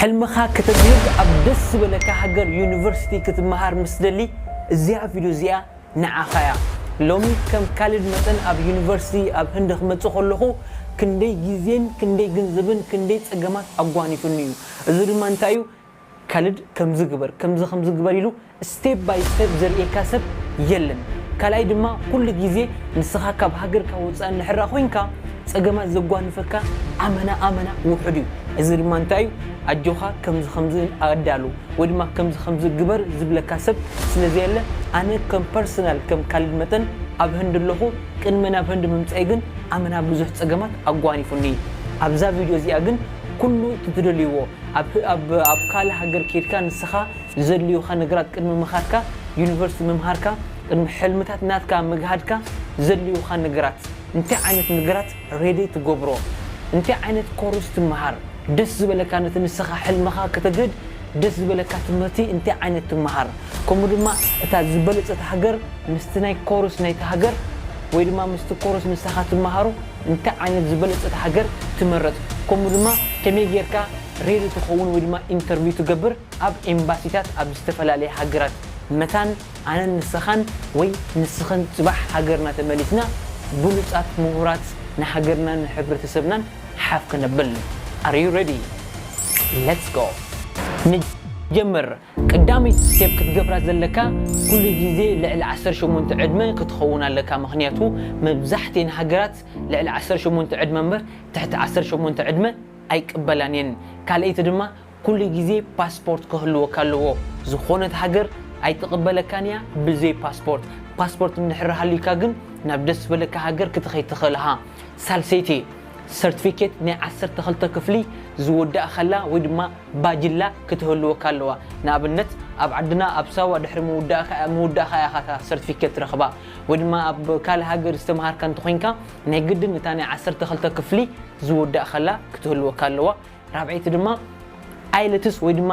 ሕልምኻ ከተግህድ ኣብ ደስ ዝበለካ ሃገር ዩኒቨርሲቲ ክትመሃር ምስ ደሊ እዚኣ ቪድዮ እዚኣ ንዓኻ እያ። ሎሚ ከም ካልድ መጠን ኣብ ዩኒቨርሲቲ ኣብ ህንዲ ክመጽእ ከለኹ ክንደይ ግዜን ክንደይ ገንዘብን ክንደይ ጸገማት ኣጓኒፉኒ እዩ። እዚ ድማ እንታይ እዩ? ካልድ ከምዚ ግበር ከምዚ ከምዚ ግበር ኢሉ ስቴፕ ባይ ስቴፕ ዘርእየካ ሰብ የለን። ካልኣይ ድማ ኩሉ ግዜ ንስኻ ካብ ሃገርካ ወፃእ እንድሕራ ኮይንካ ጸገማት ዘጓንፈካ ኣመና ኣመና ውሑድ እዩ። እዚ ድማ እንታይ እዩ? ኣጆኻ ከምዚ ከምዚ ኣዳሉ ወይ ድማ ከምዚ ከምዚ ግበር ዝብለካ ሰብ ስለ ዘየለ ኣነ ከም ፐርሰናል ከም ካልድ መጠን ኣብ ህንዲ ኣለኹ። ቅድሚ ናብ ህንዲ ምምፃይ ግን ኣመና ብዙሕ ጸገማት ኣጓኒፉኒ። ኣብዛ ቪድዮ እዚኣ ግን ኩሉ እቲ ትደልይዎ ኣብ ኣብ ኣብ ካልእ ሃገር ኬድካ ንስኻ ዘድልዩኻ ነገራት ቅድሚ ምኻድካ ዩኒቨርሲቲ ምምሃርካ ቅድሚ ሕልምታት ናትካ ምግሃድካ ዘድልዩኻ ነገራት እንታይ ዓይነት ነገራት ሬዲ ትገብሮ እንታይ ዓይነት ኮርስ ትመሃር ደስ ዝበለካ ነቲ ንስኻ ሕልምኻ ከተግህድ ደስ ዝበለካ ትምህርቲ እንታይ ዓይነት ትመሃር ከምኡ ድማ እታ ዝበለጸት ሃገር ምስቲ ናይ ኮርስ ናይቲ ሃገር ወይ ድማ ምስቲ ኮርስ ንስኻ ትመሃሮ እንታይ ዓይነት ዝበለጸት ሃገር ትመረጽ ከምኡ ድማ ከመይ ጌርካ ሬዲ ትኸውን ወይ ድማ ኢንተርቪው ትገብር ኣብ ኤምባሲታት ኣብ ዝተፈላለየ ሃገራት መታን ኣነን ንስኻን ወይ ንስኽን ጽባሕ ሃገርና ተመሊስና ብሉጻት ምሁራት ንሃገርናን ንሕብረተሰብናን ሓፍ ክነብል። Are you ready? Let's go! ንጀምር። ቀዳመይቲ ስቴፕ ክትገብራ ዘለካ ኩሉ ግዜ ልዕሊ ዓሰርተ ሸሞንተ ዕድመ ክትኸውን ኣለካ። ምኽንያቱ መብዛሕትኤን ሃገራት ልዕሊ ዓሰርተ ሸሞንተ ዕድመ እምበር ትሕቲ ዓሰርተ ሸሞንተ ዕድመ ኣይቅበላን እየን። ካልኣይቲ ድማ ኩሉ ግዜ ፓስፖርት ክህልወካ ኣለዎ። ዝኾነት ሃገር ኣይትቕበለካን እያ ብዘይ ፓስፖርት። ፓስፖርት እንድሕር ሃልዩካ ግን ናብ ደስ ዝበለካ ሃገር ክትኸይድ ትኽእል ኢኻ። ሳልሰይቲ ሰርቲፊኬት ናይ ዓሰርተ ክልተ ክፍሊ ዝወዳእካላ ወይ ድማ ባጅላ ክትህልወካ ኣለዋ። ንኣብነት ኣብ ዓድና ኣብ ሳዋ ድሕሪ ምውዳእካ ምውዳእካ ኢኻ እታ ሰርቲፊኬት ትረኽባ ወይ ድማ ኣብ ካልእ ሃገር ዝተምሃርካ እንተኾይንካ ናይ ግድን እታ ናይ ዓሰርተ ክልተ ክፍሊ ዝወዳእካላ ክትህልወካ ኣለዋ። ራብዐይቲ ድማ ኣይለትስ ወይ ድማ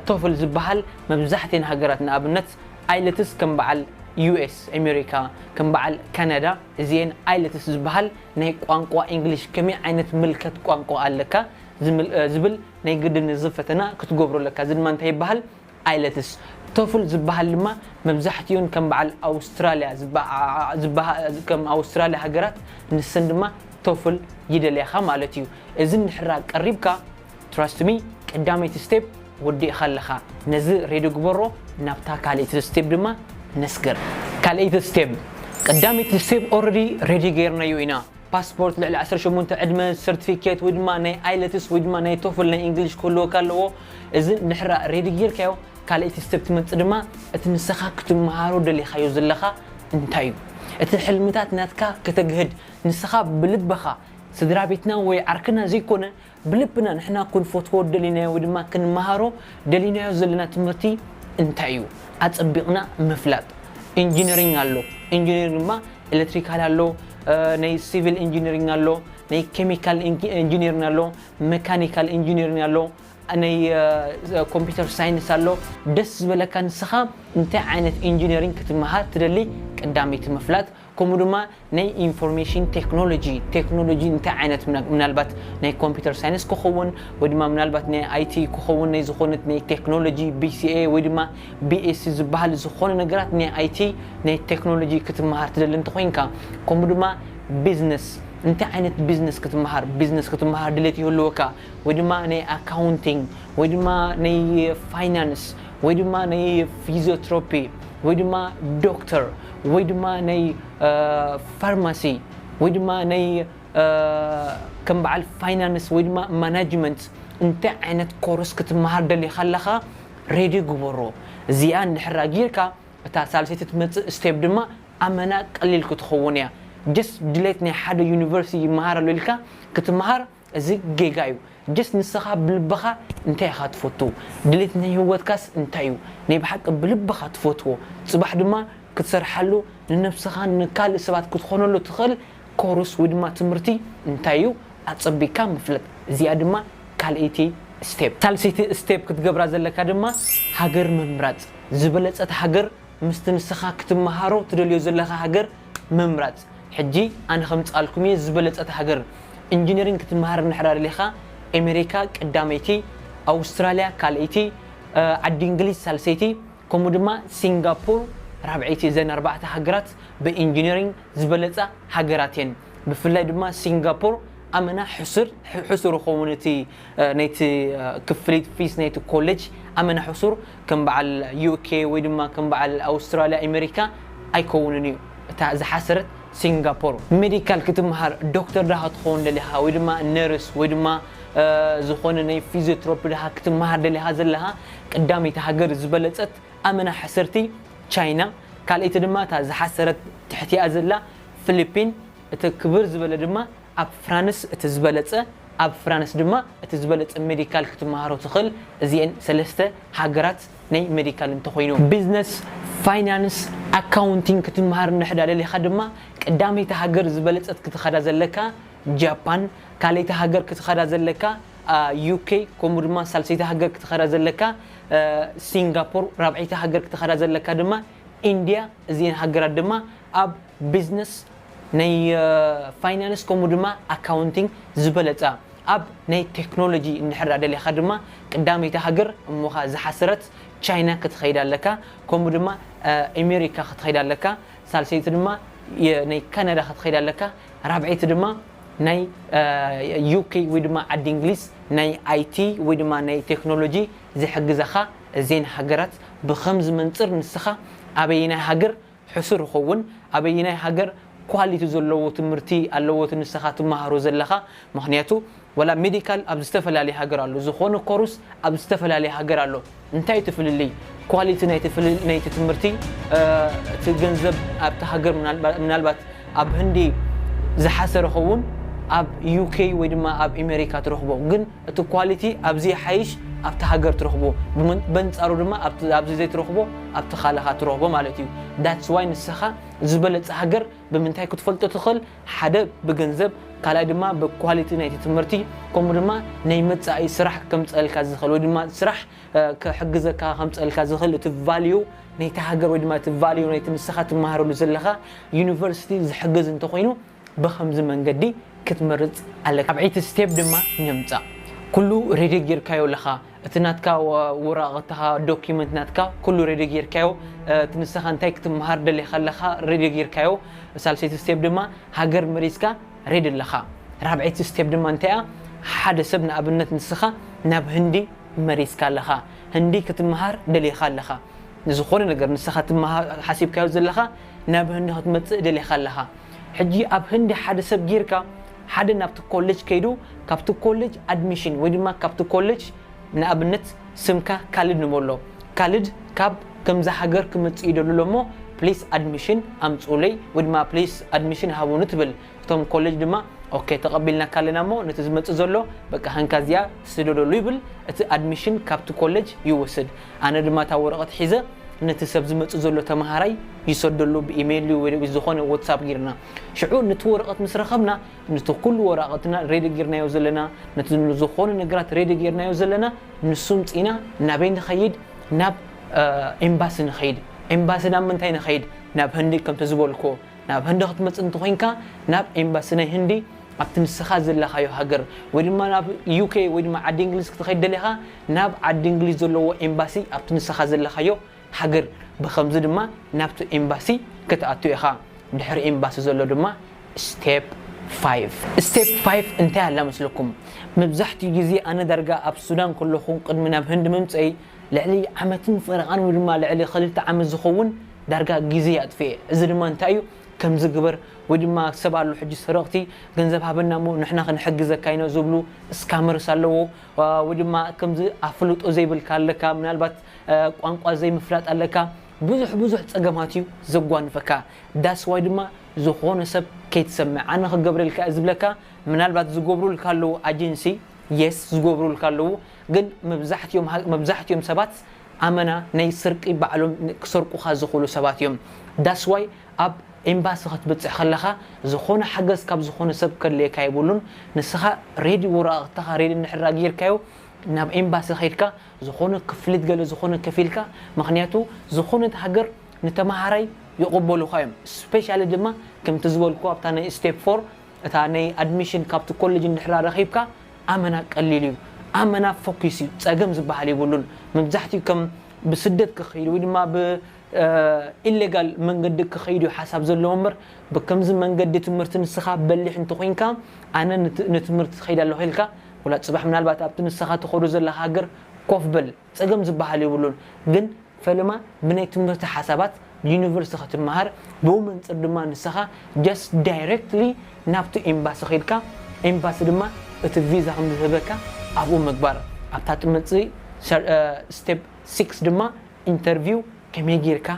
ቶፍል ዝበሃል መብዛሕትኤን ሃገራት ንኣብነት ኣይለትስ ከም በዓል ዩ ኤስ ኣሜሪካ ከም በዓል ካናዳ እዚኤን ኣይለትስ ዝበሃል ናይ ቋንቋ እንግሊሽ ከመይ ዓይነት ምልከት ቋንቋ ኣለካ ዝብል ናይ ግድን እዚ ፈተና ክትገብሮ ኣለካ። እዚ ድማ እንታይ ይበሃል? ኣይለትስ። ቶፍል ዝበሃል ድማ መብዛሕትኡን ከም በዓል ኣውስትራልያ ከም ኣውስትራልያ ሃገራት ንሰን ድማ ቶፍል ይደልያኻ ማለት እዩ። እዚ እንድሕራ ቀሪብካ ትራስት ሚ ቀዳመይቲ ስቴፕ ወዲእኻ ኣለኻ። ነዚ ሬዲ ግበሮ። ናብታ ካልኣይቲ ስቴፕ ድማ ነስግር። ካልኣይቲ ስቴፕ ቀዳመይቲ ስቴፕ ኦረዲ ሬዲ ገይርናዮ ኢና። ፓስፖርት ልዕሊ ዓሰርተ ሸሞንተ ዕድመ ሰርቲፊኬት ወይ ድማ ናይ ኣይለትስ ወይ ድማ ናይ ቶፍል ናይ እንግሊሽ ክህልወካ ኣለዎ። እዚ እንድሕራ ሬዲ ጌርካዮ ካልኣይቲ ስቴፕ ትመጽእ ድማ እቲ ንስኻ ክትመሃሮ ደሊኻዮ ዘለኻ እንታይ እዩ? እቲ ሕልምታት ናትካ ከተግህድ ንስኻ ብልብኻ ስድራ ቤትና ወይ ዓርክና ዘይኮነ ብልብና ንሕና ክንፈትዎ ደሊናዮ ወይ ድማ ክንመሃሮ ደሊናዮ ዘለና ትምህርቲ እንታይ እዩ ኣጸቢቕና ምፍላጥ። ኢንጂነሪንግ ኣሎ። ኢንጂነሪንግ ድማ ኤሌክትሪካል ኣሎ፣ ናይ ሲቪል ኢንጂነሪንግ ኣሎ፣ ናይ ኬሚካል ኢንጂነሪንግ ኣሎ፣ መካኒካል ኢንጂነሪንግ ኣሎ፣ ናይ ኮምፒውተር ሳይንስ ኣሎ። ደስ ዝበለካ ንስኻ እንታይ ዓይነት ኢንጂነሪንግ ክትመሃር ትደሊ ቀዳመይቲ ምፍላጥ። ከምኡ ድማ ናይ ኢንፎርሜሽን ቴክኖሎጂ ቴክኖሎጂ እንታይ ዓይነት ምናልባት ናይ ኮምፒውተር ሳይንስ ክኸውን ወይ ድማ ምናልባት ናይ ኣይቲ ክኸውን ናይ ዝኾነት ናይ ቴክኖሎጂ ቢሲኤ ወይ ድማ ቢኤስሲ ዝበሃል ዝኾነ ነገራት ናይ ኣይቲ ናይ ቴክኖሎጂ ክትመሃር ትደሊ እንተኮይንካ ከምኡ ድማ ቢዝነስ እንታይ ዓይነት ቢዝነስ ክትመሃር ቢዝነስ ክትመሃር ድሌት ይህልወካ ወይ ድማ ናይ ኣካውንቲንግ ወይ ድማ ናይ ፋይናንስ ወይ ድማ ናይ ፊዚዮትሮፒ ወይ ድማ ዶክተር ወይ ድማ ናይ ፋርማሲ ወይ ድማ ናይ ከም በዓል ፋይናንስ ወይ ድማ ማናጅመንት እንታይ ዓይነት ኮርስ ክትመሃር ደሊኻ ኣለኻ ሬዲ ግበሮ። እዚኣ እንድሕራ ጌርካ እታ ሳልሰይቲ ትመፅእ ስቴፕ ድማ ኣመና ቀሊል ክትኸውን እያ። ጀስት ድሌት ናይ ሓደ ዩኒቨርሲቲ ይመሃር ኣሎ ኢልካ ክትመሃር እዚ ጌጋ እዩ። ጀስት ንስኻ ብልብኻ እንታይ ኢኻ ትፈቱ? ድሌት ናይ ህይወትካስ እንታይ እዩ? ናይ ብሓቂ ብልብኻ ትፈትዎ ጽባሕ ድማ ክትሰርሓሉ ንነብስኻን ንካልእ ሰባት ክትኾነሉ ትኽእል ኮርስ ወይ ድማ ትምህርቲ እንታይ እዩ ኣጸቢቅካ ምፍላጥ። እዚኣ ድማ ካልኣይቲ ስቴፕ። ሳልሰይቲ ስቴፕ ክትገብራ ዘለካ ድማ ሃገር ምምራጽ። ዝበለጸት ሃገር ምስቲ ንስኻ ክትመሃሮ ትደልዮ ዘለኻ ሃገር ምምራጽ። ሕጂ ኣነ ከምጽኣልኩም እየ ዝበለጸት ሃገር። ኢንጂነሪንግ ክትመሃር እንድሕር ደሊኻ ኣሜሪካ ቀዳመይቲ፣ ኣውስትራልያ ካልኣይቲ፣ ዓዲ እንግሊዝ ሳልሰይቲ፣ ከምኡ ድማ ሲንጋፖር ራብዐይቲ። እዘን ኣርባዕተ ሃገራት ብኢንጂነሪንግ ዝበለፃ ሃገራት እየን። ብፍላይ ድማ ሲንጋፖር ኣመና ሕሱር ሕሱር ይኸውን እቲ ናይቲ ክፍሊት ፊስ ናይቲ ኮሌጅ ኣመና ሕሱር፣ ከም በዓል ዩኬ ወይ ድማ ከም በዓል ኣውስትራልያ ኣሜሪካ ኣይከውንን እዩ። እታ ዝሓሰረት ሲንጋፖር። ሜዲካል ክትመሃር ዶክተር ዳኻ ትኸውን ደሊኻ ወይ ድማ ነርስ ወይ ድማ ዝኾነ ናይ ፊዚዮትሮፒ ዳኻ ክትመሃር ደሊኻ ዘለኻ፣ ቀዳመይቲ ሃገር ዝበለፀት ኣመና ሕስርቲ ቻይና፣ ካልኣይቲ ድማ እታ ዝሓሰረት ትሕቲኣ ዘላ ፊሊፒን፣ እቲ ክብር ዝበለ ድማ ኣብ ፍራንስ እቲ ዝበለፀ፣ ኣብ ፍራንስ ድማ እቲ ዝበለፀ ሜዲካል ክትመሃሮ ትኽእል። እዚአን ሰለስተ ሃገራት ናይ ሜዲካል እንተኾይኑ፣ ቢዝነስ፣ ፋይናንስ፣ ኣካውንቲንግ ክትመሃር እንድሕዳ ደሊኻ ድማ ቀዳመይቲ ሃገር ዝበለፀት ክትኸዳ ዘለካ ጃፓን፣ ካልኣይቲ ሃገር ክትኸዳ ዘለካ ዩኬ፣ ከምኡ ድማ ሳልሰይቲ ሃገር ክትኸዳ ዘለካ ሲንጋፖር፣ ራብዐይቲ ሃገር ክትኸዳ ዘለካ ድማ ኢንድያ። እዚአን ሃገራት ድማ ኣብ ቢዝነስ ናይ ፋይናንስ ከምኡ ድማ ኣካውንቲንግ ዝበለፃ። ኣብ ናይ ቴክኖሎጂ እንድሕር ደሊኻ ድማ ቀዳመይቲ ሃገር እሞኻ ዝሓሰረት ቻይና ክትኸይድ ኣለካ። ከምኡ ድማ ኣሜሪካ ክትኸይድ ኣለካ። ሳልሰይቲ ድማ ናይ ካናዳ ክትኸይድ ኣለካ። ራብዐይቲ ድማ ናይ ዩኬ ወይ ድማ ዓዲ እንግሊዝ ናይ ኣይቲ ወይ ድማ ናይ ቴክኖሎጂ ዝሕግዘኻ። እዘን ሃገራት ብኸምዚ መንፅር ንስኻ ኣበየናይ ሃገር ሕሱር ይኸውን፣ ኣበየናይ ሃገር ኳሊቲ ዘለዎ ትምህርቲ ኣለዎ እቲ ንስኻ ትመሃሮ ዘለኻ። ምኽንያቱ ወላ ሜዲካል ኣብ ዝተፈላለየ ሃገር ኣሎ፣ ዝኾነ ኮርስ ኣብ ዝተፈላለየ ሃገር ኣሎ። እንታይ እቲ ፍልልይ? ኳሊቲ ናይቲ ፍልል ናይቲ ትምህርቲ፣ እቲ ገንዘብ ኣብቲ ሃገር ምናልባት ኣብ ህንዲ ዝሓሰረ ኸውን ኣብ ዩኬ ወይ ድማ ኣብ ኣሜሪካ ትረኽቦ፣ ግን እቲ ኳሊቲ ኣብዚ ይሓይሽ ኣብቲ ሃገር ትረኽቦ፣ በንጻሩ ድማ ኣብዚ ዘይትረኽቦ ኣብቲ ካልኻ ትረኽቦ ማለት እዩ። ዳትስ ዋይ ንስኻ ዝበለጸ ሃገር ብምንታይ ክትፈልጦ ትኽእል? ሓደ ብገንዘብ፣ ካልኣይ ድማ ብኳሊቲ ናይቲ ትምህርቲ፣ ከምኡ ድማ ናይ መጻኢ ስራሕ ከምጸልካ ዝኽእል ወይ ድማ ስራሕ ክሕግዘካ ከምጸልካ ዝኽእል እቲ ቫልዩ ናይቲ ሃገር ወይ ድማ እቲ ቫልዩ ናይቲ ንስኻ ትመሃረሉ ዘለኻ ዩኒቨርሲቲ ዝሕግዝ እንተኾይኑ ብኸምዚ መንገዲ ክትመርጽ ኣለካ። ኣብ ዕይቲ ስቴፕ ድማ ንምጻእ። ኩሉ ሬዲ ጌርካዮ ኣለኻ። እቲ ናትካ ወ-፣ ወረቐትኻ፣ ዶኪመንት ናትካ ኩሉ ሬዲ ጌርካዮ። እቲ ንስኻ እንታይ ክትመሃር ደሊኻ ኣለኻ ሬዲ ጌርካዮ። ሳልሰይቲ ስቴፕ ድማ ሃገር መሪጽካ ሬዲ ኣለኻ። ራብዐይቲ ስቴፕ ድማ እንታይ እያ? ሓደ ሰብ ንኣብነት ንስኻ ናብ ህንዲ መሪጽካ ኣለኻ። ህንዲ ክትመሃር ደሊኻ ኣለኻ። ዝኾነ ነገር ንስኻ ትመሃር ሓሲብካዮ ዘለኻ ናብ ህንዲ ክትመጽእ ደሊኻ ኣለኻ። ሕጂ ኣብ ህንዲ ሓደ ሰብ ጌርካ ሓደ ናብቲ ኮሌጅ ከይዱ ካብቲ ኮሌጅ ኣድሚሽን ወይ ድማ ካብቲ ኮሌጅ ንኣብነት ስምካ ካልድ ንበሎ። ካልድ ካብ ከምዛ ሃገር ክመጽእ ይደሉ ኣሎ እሞ ፕሊስ ኣድሚሽን ኣምጽኡለይ ወይ ድማ ፕሊስ ኣድሚሽን ሃቡኒ ትብል። እቶም ኮሌጅ ድማ ኦኬ ተቐቢልናካ ኣለና እሞ ነቲ ዝመጽእ ዘሎ በቃ ሃንካ እዚኣ ትስደደሉ ይብል። እቲ ኣድሚሽን ካብቲ ኮሌጅ ይወስድ። ኣነ ድማ እታ ወረቐት ሒዘ ነቲ ሰብ ዝመጽእ ዘሎ ተመሃራይ ይሰደሉ ብኢሜይል ወይ ዝኾነ ዋትሳፕ ጌርና። ሽዑ ነቲ ወረቐት ምስ ረኸብና ነቲ ኩሉ ወረቐትና ሬዲ ጌርናዮ ዘለና፣ ነቲ ዝኾነ ነገራት ሬዲ ጌርናዮ ዘለና፣ ንሱ ምጽኢና ናበይ ንኸይድ? ናብ ኤምባሲ ንኸይድ። ኤምባሲ ናብ ምንታይ ንኸይድ? ናብ ህንዲ ከምቲ ዝበልኩ ናብ ህንዲ ክትመጽእ እንተኾይንካ ናብ ኤምባሲ ናይ ህንዲ ኣብቲ ንስኻ ዘለኻዮ ሃገር ወይ ድማ ናብ ዩኬ ወይ ድማ ዓዲ እንግሊዝ ክትኸይድ ደሊኻ ናብ ዓዲ እንግሊዝ ዘለዎ ኤምባሲ ኣብቲ ንስኻ ዘለኻዮ ሃገር። ብኸምዚ ድማ ናብቲ ኤምባሲ ክትኣቱ ኢኻ። ድሕሪ ኤምባሲ ዘሎ ድማ ስቴፕ ፋይቭ። ስቴፕ ፋይቭ እንታይ ኣላ መስለኩም? መብዛሕትኡ ግዜ ኣነ ዳርጋ ኣብ ሱዳን ከለኹ ቅድሚ ናብ ህንዲ ምምፀይ ልዕሊ ዓመትን ፈረቓን ወይ ድማ ልዕሊ ክልተ ዓመት ዝኸውን ዳርጋ ግዜ ኣጥፍኤ። እዚ ድማ እንታይ እዩ? ከምዚ ግበር ወይ ድማ ሰብ ኣሎ ሕጂ ሰረቕቲ ገንዘብ ሃበና እሞ ንሕና ክንሕግዘካ ኢና ዝብሉ ስካመርስ ኣለዎ። ወይ ድማ ከምዚ ኣፍልጦ ዘይብልካ ኣለካ፣ ምናልባት ቋንቋ ዘይምፍላጥ ኣለካ። ብዙሕ ብዙሕ ጸገማት እዩ ዘጓንፈካ። ዳስ ዋይ ድማ ዝኾነ ሰብ ከይትሰምዕ ኣነ ክገብረልካ እየ ዝብለካ። ምናልባት ዝገብሩልካ ኣለዉ ኣጀንሲ፣ የስ ዝገብሩልካ ኣለዉ። ግን መብዛሕትኦም መብዛሕትኦም ሰባት ኣመና ናይ ስርቂ ባዕሎም ክሰርቁኻ ዝኽእሉ ሰባት እዮም። ዳስ ዋይ ኣብ ኤምባሲ ክትብጽሕ ከለኻ ዝኾነ ሓገዝ ካብ ዝኾነ ሰብ ከድልየካ የብሉን። ንስኻ ሬዲ ወረቓቕትኻ ሬዲ እንድሕር ጌርካዮ ናብ ኤምባሲ ከይድካ ዝኾነ ክፍሊት ገለ ዝኾነ ከፊልካ፣ ምኽንያቱ ዝኾነት ሃገር ንተምሃራይ ይቕበሉኻ እዮም። ስፔሻሊ ድማ ከምቲ ዝበልኩ ኣብታ ናይ ስቴፕ ፎር እታ ናይ ኣድሚሽን ካብቲ ኮሌጅ እንድሕር ረኺብካ ኣመና ቀሊል እዩ። ኣመና ፎኪስ እዩ። ጸገም ዝበሃል የብሉን። መብዛሕትኡ ከም ብስደት ክኸይዱ ወይ ድማ ብ ኢሌጋል መንገዲ ክኸይዱ እዩ ሓሳብ ዘለዎ እምበር፣ ብከምዚ መንገዲ ትምህርቲ ንስኻ በሊሕ እንተኾይንካ፣ ኣነ ንት- ንትምህርቲ ትኸይድ ኣለኹ ኢልካ፣ ወላ ጽባሕ ምናልባት ኣብቲ ንስኻ ትኸዶ ዘለኻ ሃገር ኮፍ በል፣ ጸገም ዝበሃል የብሉን። ግን ፈለማ ብናይ ትምህርቲ ሓሳባት ዩኒቨርሲቲ ክትመሃር፣ ብኡ መንጽር ድማ ንስኻ just ዳይሬክትሊ ናብቲ ኤምባሲ ኸይድካ፣ ኤምባሲ ድማ እቲ ቪዛ ከም ዝህበካ ኣብኡ ምግባር። ኣብታ ትመጽእ ስቴፕ ሲክስ ድማ ኢንተርቪው ከመይ ጌርካ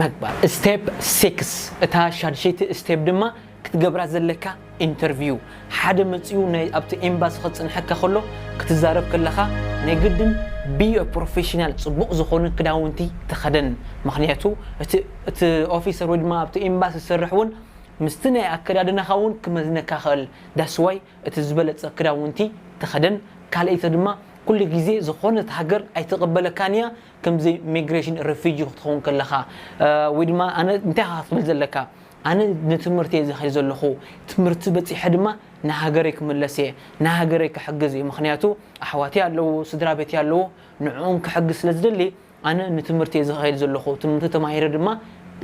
ምግባር። ስቴፕ ሲክስ፣ እታ ሻድሸይቲ ስቴፕ ድማ ክትገብራ ዘለካ ኢንተርቪው። ሓደ መጺኡ ናይ ኣብቲ ኤምባሲ ክጽንሐካ ከሎ ክትዛረብ ከለኻ ናይ ግድን ቢ ፕሮፌሽናል ጽቡቕ ዝኾነ ክዳውንቲ ተኸደን። ምኽንያቱ እቲ እቲ ኦፊሰር ወይ ድማ ኣብቲ ኤምባሲ ዝሰርሕ እውን ምስቲ ናይ ኣከዳድናኻ እውን ክመዝነካ ክእል። ዳስዋይ እቲ ዝበለጸ ክዳውንቲ ተኸደን። ካልኣይቲ ድማ ኩሉ ግዜ ዝኾነት ሃገር ኣይትቕበለካን እያ። ከምዚ ሚግሬሽን ሬፊጂ ክትኸውን ከለኻ ወይ ድማ ኣነ እንታይ ኢኻ ክትብል ዘለካ? ኣነ ንትምህርቲ እየ ዝኸይድ ዘለኹ። ትምህርቲ በጺሐ ድማ ንሃገረይ ክምለስ እየ፣ ንሃገረይ ክሕግዝ እየ። ምኽንያቱ ኣሕዋተይ ኣለዉ፣ ስድራ ቤተይ ኣለዉ፣ ንዕኦም ክሕግዝ ስለ ዝደሊ ኣነ ንትምህርቲ እየ ዝኸይድ ዘለኹ። ትምህርቲ ተማሂረ ድማ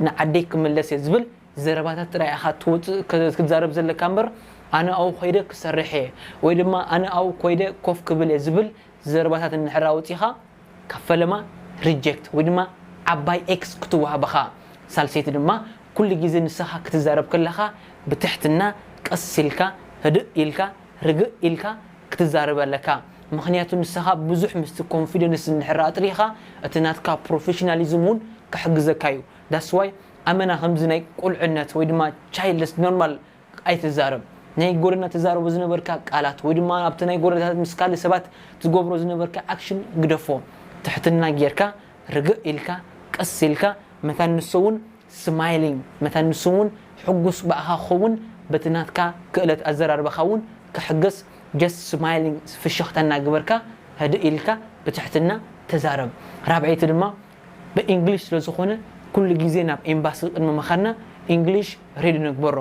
ንዓደይ ክምለስ እየ ዝብል ዘረባታት ጥራይ ኢኻ ትወፅእ ክትዛረብ ዘለካ እምበር ኣነ ኣብኡ ከይደ ክሰርሕ እየ ወይ ድማ ኣነ ኣብኡ ከይደ ኮፍ ክብል እየ ዝብል ዘረባታት እንድሕር ኣውፂኻ ካብ ፈለማ ሪጀክት ወይ ድማ ዓባይ ኤክስ ክትወሃበኻ። ሳልሰይቲ ድማ ኩሉ ግዜ ንስኻ ክትዛረብ ከለኻ ብትሕትና ቀስ ኢልካ ህድእ ኢልካ ርግእ ኢልካ ክትዛረብ ኣለካ። ምኽንያቱ ንስኻ ብዙሕ ምስቲ ኮንፊደንስ እንድሕር ኣጥሪኻ እቲ ናትካ ፕሮፌሽናሊዝም እውን ክሕግዘካ እዩ። ዳስዋይ ኣመና ከምዚ ናይ ቁልዕነት ወይ ድማ ቻይልድስ ኖርማል ኣይትዛረብ። ናይ ጎደና ትዛረቦ ዝነበርካ ቃላት ወይ ድማ ኣብቲ ናይ ጎደናታት ምስ ካልእ ሰባት ትገብሮ ዝነበርካ ኣክሽን ግደፎ። ትሕትና ጌርካ ርግእ ኢልካ ቀስ ኢልካ መታን ንሱ እውን ስማይሊንግ መታን ንሱ እውን ሕጉስ ብኣኻ ክኸውን በቲ ናትካ ክእለት ኣዘራርባኻ እውን ክሕገስ ጀስት ስማይሊንግ ፍሽኽታ እናገበርካ ህድእ ኢልካ ብትሕትና ተዛረብ። ራብዐይቲ ድማ ብእንግሊሽ ስለ ዝኾነ ኩሉ ግዜ ናብ ኤምባሲ ቅድሚ ምኻድና እንግሊሽ ሬዲ ንግበሮ።